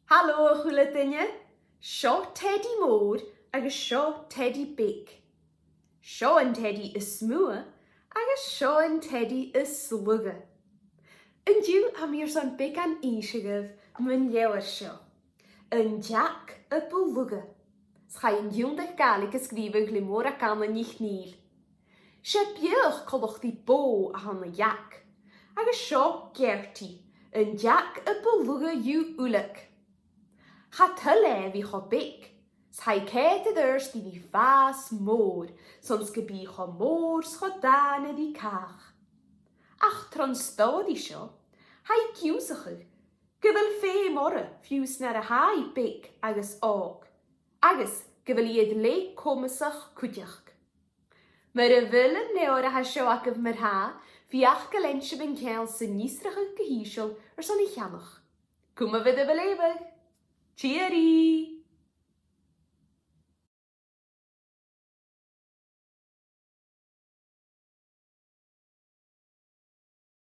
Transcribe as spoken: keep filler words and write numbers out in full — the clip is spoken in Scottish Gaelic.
Halò a h-uile duine! Seo Teadaidh mòr agus seo Teadaidh beag. Seo an teadaidh as motha agus seo an teadaidh as lugha. An-diugh tha mi airson beagan innse dhuibh mun leabhar seo, An t-Each a bu lugha. 'S chaidh an tionndadh Gàidhlig a sgrìobhadh le Mòrag Anna NicNèill. 'S e beathach coltach ri bò a th' ann an each. Agus seo Geartaidh, an t-each a bu lugha dhiubh uile. Cha toil e a bhith cho beag, 's chaidh cead air adhart dhi a bhith fàs mòr, son 's gum bi i cho mòr 's cho dàna ri càch. Ach tron stòiridh seo, tha i ag ionnsachadh gu bheil feum oirre fiù 's nuair a tha i beag agus òg, agus gu bheil iad leth comasach cuideachd. Mura bheil an leabhar a tha seo agaibh mar-thà, bidh e gu leòr leinn-sa an ceangal san fhiosrachadh gu h-ìosal airson a cheannach. Cumaibh oirbh a' leughadh! Tìoraidh!